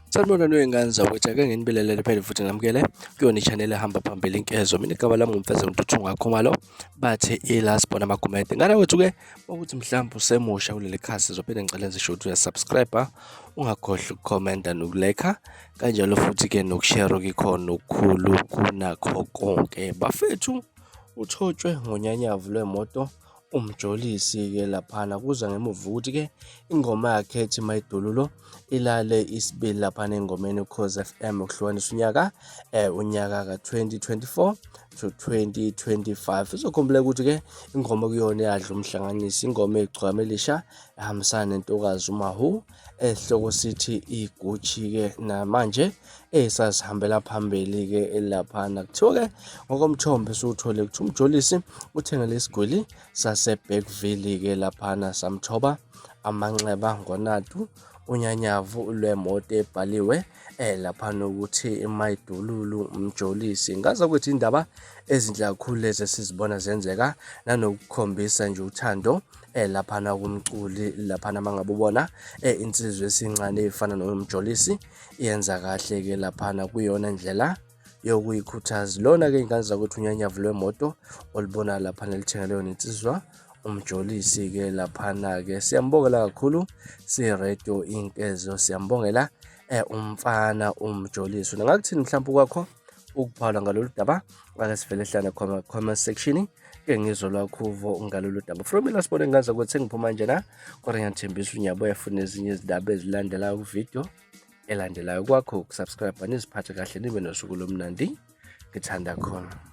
Sanibonani wey'ngane zakwethu, ake nginibingelele phela futhi ngamukele kuyona i-channel ehamba phambili Inkezo. Mina igama lami nguMfeze Mthuthu Khumalo, bathi ila sibona amagumede. Ngane kwethu-ke ukuthi mhlawumbe usemusha kuleli khasi, zophinde ngicela ngisho ukuthi uyasubscribe, ungakhohlwa ukukhomenta nokulekha, kanjalo futhi-ke nokushare kikhona okukhulu kunakho konke. Bafethu, uthotshwe ngonyanyavu lwemoto uMjolisi-ke laphana kuza ngemuva ukuthi-ke ingoma yakhe ethi Mayidululo ilale isibili laphana engomeni Ukhozi FM ukuhlukanisa unyaka unyaka ka-2024 to 2025. Uzokhumbula ukuthi-ke ingoma kuyona eyadla umhlanganisi, ingoma eyigcwama elisha ehambisana nentokazi uMahu esihloko sithi iGucci-ke namanje esasihambela phambili-ke laphana. Kuthiwa-ke ngokomthombo esiwuthole ukuthi uMjolisi uthengele isigwili saseBergville-ke laphana samthoba amanxeba ngonatu unyanyavu lwemoto ebhaliwe laphana ukuthi iMayidululu Mjolisi. Ngazi ukuthi indaba ezinhle kakhulu lezi esizibona zenzeka nanokukhombisa nje uthando laphana kumculi laphana mangabe ubona insizwa esincane efana noMjolisi yenza kahle ke laphana kuyona ndlela yokuyikhuthaza lona ke ingane zakuthi unyanyavu lwemoto olubona laphana elithengelwe yona insizwa uMjolisi ke laphana ke siyambongela kakhulu si-radio Inkezo, siyambongela umfana uMjolisi. Ungakuthini mhlawumbe kwakho ukubhala ngalolu daba? Ake sivele hlane comment section ke ngizwe lwakho uvo ngalolu daba. From mina sibone ngaza ukuthi sengiphuma njena, kodwa ngiyathembisa unyaboya futhi nezinye izindaba ezilandelayo ku-video elandelayo. Kwakho ukusubscribe, niziphathe kahle, nibe nosuku lomnandi. Ngithanda khona.